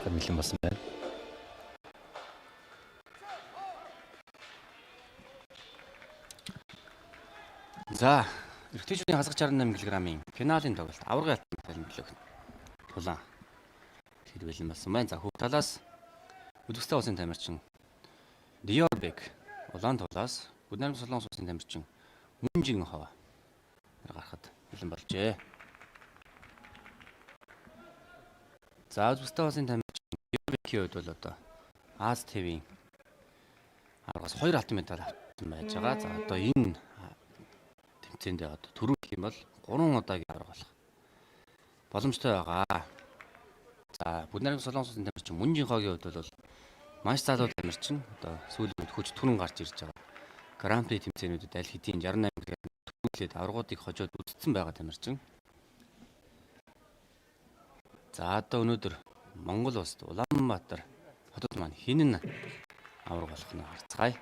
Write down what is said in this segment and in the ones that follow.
гарахад бэлэн болсон байна. За, эрэгтэйчүүдийн хасах 68 кг-ийн финалийн тоглолт аваргын алтан медаль төлөх тулаан хэд бэлэн болсон байна. За, хөв талаас Өзбекстан улсын тамирчин Диорбек, улаан талаас Бүднарм Солонгос улсын тамирчин Мүнжин хоо гарахад бэлэн болжээ. За, Өзбекстан улсын тамирчин Диорбекийн хувьд бол одоо Аз ТV-ийн аваргаас 2 алтан медаль авсан байж байгаа. За, одоо энэ тэмцээндээ одоо төрүүлэх юм бол 3 удаагийн аварга болох боломжтой байгаа. За, Бүднарм Солонгос улсын тамирчин Мүнжин хоогийн хувьд бол маш залуу тамирчин одоо сүүлийн үед хүч түрэн гарч ирж байгаа. Гран при тэмцээнүүдэд аль хэдийн 68 кг төрүүлээд аваргуудыг хожоод үдцсэн байгаа тамирчин. За, одоо өнөөдөр Монгол улсад Улаанбаатар хотод маань хэн нь аварга болох нь харцгаая.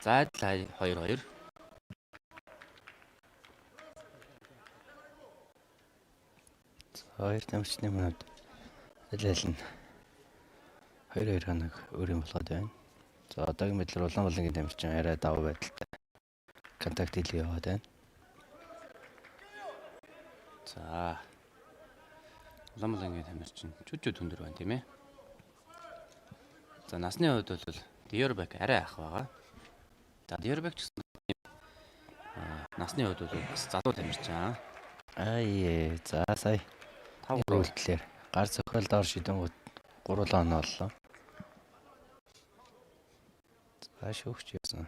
За, адил 2-2. За, хоёр тамирчны минут аль аль нь 2-2 хоног өөр юм болгоод байна. За, одоогийн байдлаар Улаанбаатарын тамирчин арай давуу байдалтай контакт хийлгээ яваад байна. За, Улаанбаатарын тамирчин чүчүү өндөр байна тийм ээ. За, насны хувьд бол Диорбек арай ах байгаа. За, Диорбек ч гэсэн насны хувьд бол бас залуу тамирчин. Аа, за сая 5 3 үлдлээр гар цохиол доор шидэнгүүт 3 оноо оллоо. За, шүүгч яасан.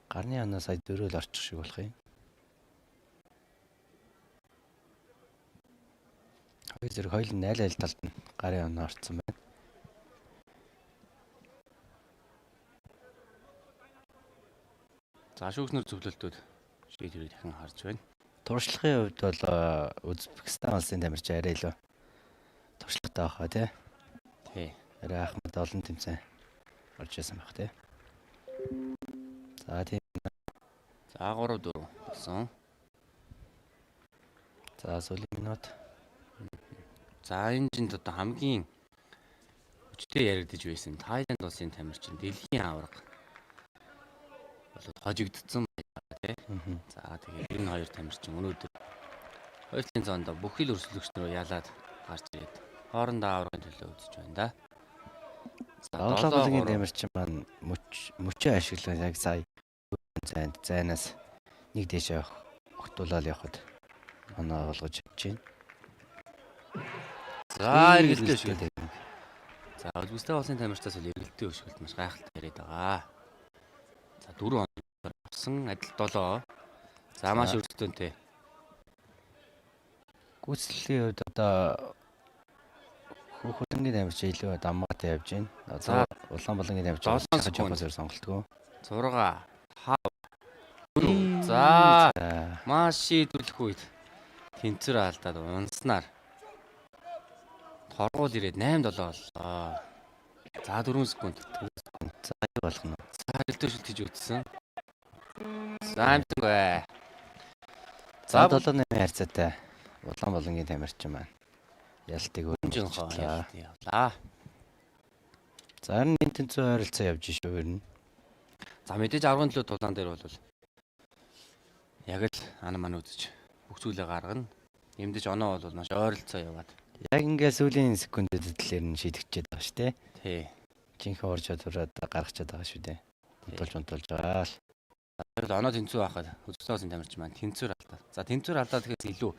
Гарны оноо сая дөрөөл орчих шиг болох юм. Хоёр зэрэг хоёул нь аль аль талд нь гарын оноо орцсон байна. За, шүүгчнэр зөвлөлтүүд шийдвэрийг дахин харж байна. Туршлагын хувьд бол Узбекистан улсын тамирчин арай илүү туршлагатай байхаа тий. Тий. Арай ахмад олон тэмцээн орж исэн байх тий. За, тийм. За, 3-4 болсон. За, сүүлийн минут. За, энэ жинд одоо хамгийн хүчтэй яригдж байсан Тайланд улсын тамирчин дэлхийн аварга бол хожигдсон байна тий. За, тэгээд энэ хоёр тамирчин өнөөдөр хоёр талын зоонд бүхий л өрсөлдөгч нөрөө ялаад гарч ирээд хоорондоо аваргын төлөө үзэж байна да. За, Улаанбаатарын 7-3. тамирчин маань мөч мөчөө ашиглан яг сая зайд зайнаас нэг дээшээ огтулаад явхад оноо олгож чадж байна. За, эргэлтээ өшгөлт. За, Өзбекстан улсын тамирчдаас бол эргэлтээ өшгөлт маш гайхалтай яриад байгаа. За, 4 оноо авсан, адил 7. За, маш өрсөлдөөнтэй. Гүйцэтгэлийн хувьд одоо хөлөнгийн тамирчин илүү даммаатай явж байна. За, Одоо Улаанбаатарын тамирчин 7 секунд. жоохон зөв сонголтгүй. 6 5 4. За, За, маш шийдвэрлэх үед тэнцвэр алдаад унснаар торгуул ирээд 8-7 боллоо. За, 4 секунд. За, юу болох нь? За, эргэлтээ өшгөлт хийж үтсэн. За, амтгүй. За, 7-8 харьцаатай Улаанбаатарын тамирчин маань ялтыг Жин хоо өөрчлөлөө. явлаа. За, энэ тэнцүү ойролцоо явж шүү ер нь. За, мэдээж аврагын төлөө тулаан дээр бол яг л ана мань үзэж бүх зүйлээ гаргана. Эмдэж оноо бол маш ойролцоо яваад. Яг ингээ сүүлийн секундэд дэлээр нь шийдэгчээд байгаа шүү дээ. Тий. Жинхэнэ ур чадвараа гаргачаад байгаа шүү дээ. Унтуулж унтуулж байгаа л. Тэр оноо тэнцүү байхад Өзбекстан тамирчин маань тэнцвэр алдаад. За, тэнцвэр алдаад гэхээс илүү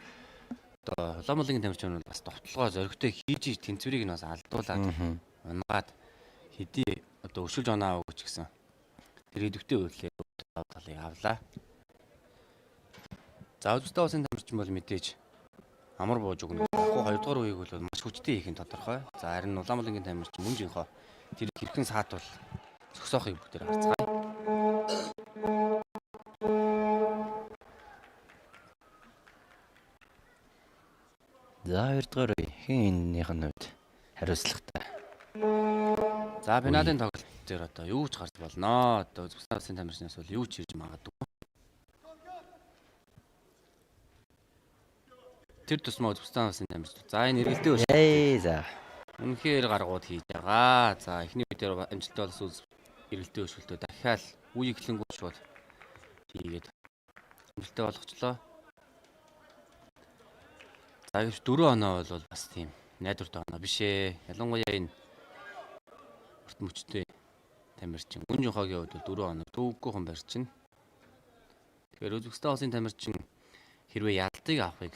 одоо Улаанбаатарын тамирчин бол бас довтлогоо зоригтой хийж тэнцвэрийг нь бас алдуулаад унгаад хэдий одоо өшөлж оноо аваагүй ч гэсэн тэр идэвхтэй үйлдэлээр талыг авлаа. За, Өзбекстан улсын тамирчин бол мэдээж амар бууж өгнө. Тэгэхгүй хоёрдугаар үеийг бол маш хүчтэй хийх нь тодорхой. За, харин Улаанбаатарын тамирчин мөн жинхоо тэр хэрхэн саатвал зогсоохыг бүгдээр харцгаая. За, хоёрдугаар үе хэн энэнийх нь хувьд хариуцлагатай. За, финалийн тоглолт дээр одоо юу ч гарч болно. Одоо Өзбекстан улсын тамирчнаас бол юу ч ирж магадгүй. Тэр тусмаа Өзбекстан улсын тамирч. За, энэ эргэлтээ өшгөлт. Эй, за. Үнэхээр гаргууд хийж байгаа. За, эхний үедээ амжилттай болсон эргэлтийн өшгөлтөө дахиад үе эхлэнгүү шууд хийгээд амжилттай болгочлоо. За, гэвч 4 оноо бол бас тийм найдвартай оноо биш ээ. Ялангуяа энэ урт мөчтэй тамирчин Гүн Жонхогийн хувьд бол 4 оноо төвөггүй хон барьчин. Тэгэхээр Өзбекстан улсын тамирчин хэрвээ ялтыг авахыг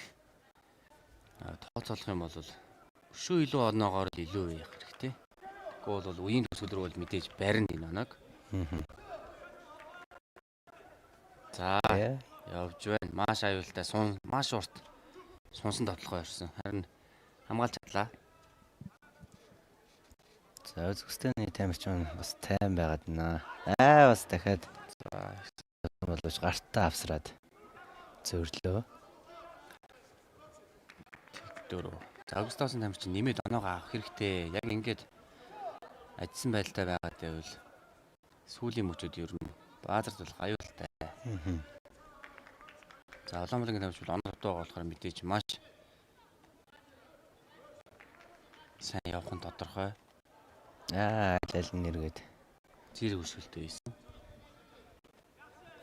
тооцоолох юм бол өшөө илүү оноогоор л илүү явах хэрэгтэй. Тэгэхгүй бол үеийн төгсгөл рүү бол мэдээж барина энэ оноог. За, явж байна. Маш аюултай сун маш урт сунсан тоглохоо ирсэн. Харин хамгаалж чадлаа. За, Өзбекстаны тамирчин бас тайван байгаад байна. Аа, бас дахиад За, боловч гартаа авсраад зөрлөө. 4. За, Августын тамирчин нэмээд оноогоо авах хэрэгтэй. Яг ингээд ажсан байдалтай байгаад байвал сүүлийн мөчүүд ер нь баазарт болох аюултай. За, Улаанбаатарын тамирчин бол оноо дутуу болохоор мэдээж маш сайн явах нь тодорхой. Аа, аль аль нь эргээд зэрэг өсөлтөө хийсэн.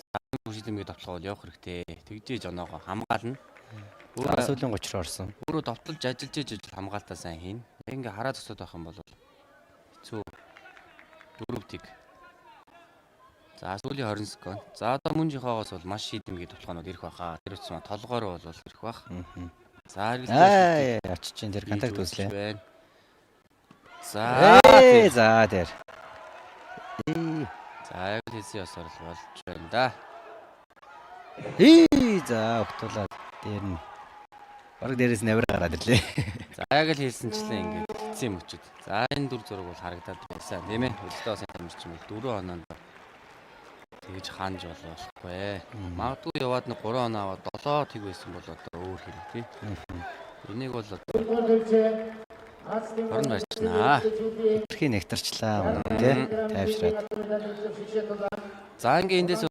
За, шийдэмгээ довтлогоо бол явах хэрэгтэй. Тэгжээж оноогоо хамгаална. Өөрөө сүүлийн 30 руу орсон. Өөрөө довтолж ажиллаж иж хамгаалтаа сайн хийн. Яг ингээ хараа зогсоод байх юм бол хэцүү. 4 тэг. За, сүүлийн 20 секунд. За, одоо мөн жихоогоос бол маш шийдэмгий довтлогоонууд ирэх байхаа. Тэр утас толгоор бол ирэх бах. За, хэрэгэлтэй. Аа, очиж чинь тэр контакт үүслээ. За, за тэр. За, яг л хийсэн ёсоор л болж байна да. За, өгтүүлээд дээр нь бараг дээрээс навар гараад ирлээ. За, яг л хийсэнчлэн ингээд эцсийн мөчөд. За, энэ дүр зураг бол харагдаад байсан, тийм ээ. Хөлтөө сын тамирчин бол 4 оноонд тэгж ханж болохгүй. Магадгүй яваад нэг 3 оноо аваад 7 тэг байсан бол одоо өөр хэрэг, тий. Энийг бол одоо орон барьчихнаа. Хитрхи нэгтарчлаа, тий. Тайвшраад. За, ингээ эндээс